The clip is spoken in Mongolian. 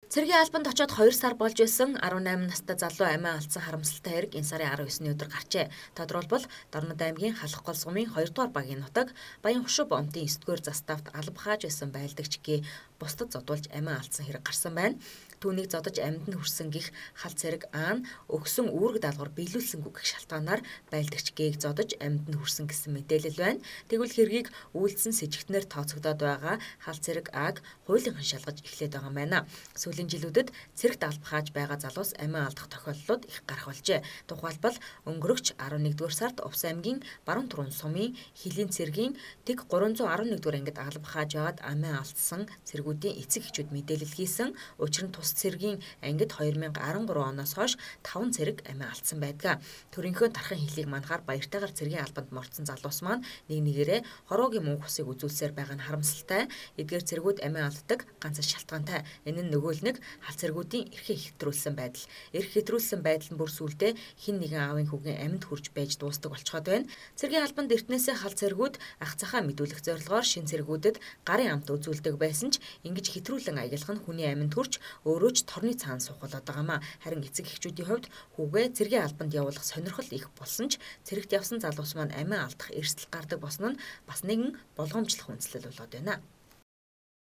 Цэргийн албанд очоод 2 сар болж байсан 18 настай залуу амиа алдсан харамсалтай хэрэг энэ сарын 19-ний өдөр гарчээ. Тодорхойлбол Дорнод аймгийн Халах гол сумын 2 дугаар багийн нутаг Баян хушуу бомтын 9 дугаар заставт алба хааж байсан байлдагч гээ бусдад зодуулж амиа алдсан хэрэг гарсан байна. Түүнийг зодож амьд нь хүрсэн гих хал цэрэг аан өгсөн үүрэг даалгавар биелүүлсэнгүй гэх шалтгаанаар байлдагч гээг зодож амьд нь хүрсэн гэсэн мэдээлэл байна. Тэгвэл хэргийг үйлдсэн сэжигтнэр тооцогдоод байгаа хал цэрэг аг хуулийнхын шалгаж эхлээд байгаа юм байна. Сүүлийн жилүүдэд цэрэгт алба хааж байгаа залуус амиа алдах тохиолдлууд их гарах болжээ. Тухайлбал өнгөрөгч 11-р сард Увс аймгийн Баруун Турун сумын Хилийн цэргийн тэг 311 дугаар ангид алба хааж байгаад амиа алдсан цэргүүдийн эцэг эхчүүд мэдээлэл хийсэн. Учир нь тус цэргийн ангид 2013 оноос хойш 5 цэрэг амиа алдсан байдаг. Төрийнхөө тархан хилийг манахаар баяртайгаар цэргийн албанд морцсон залуус маань нэг нэгээрээ хороогийн мөнх усыг үзүүлсээр байгаа нь харамсалтай. Эдгээр цэргүүд амиа алддаг ганц шалтгаантай. Энэ нь нөгөө л нэг хал цэргүүдийн эрхээ хэтрүүлсэн байдал. Эрх хэтрүүлсэн байдал нь бүр сүулдэ хэн нэгэн аавын хүүгийн амьд хурж байж дуустдаг болцоход байна. Цэргийн албанд эртнээсээ хал цэргүүд ах захаа мэдүүлэх зорилгоор шин цэргүүдэд гарын амт үзүүлдэг байсан ч ингэж хэтрүүлэн аялах нь хүний амьд хурж өөрөө ч торны цаана суух болоод байгаамаа. Харин эцэг эхчүүдийн хувьд хүүгээ цэргийн албанд явуулах сонирхол их болсон ч цэрэгт явсан залуус маань амиа алдах эрсдэл гардаг болсон нь бас нэгэн болгоомжлох үндслэл болоод байна.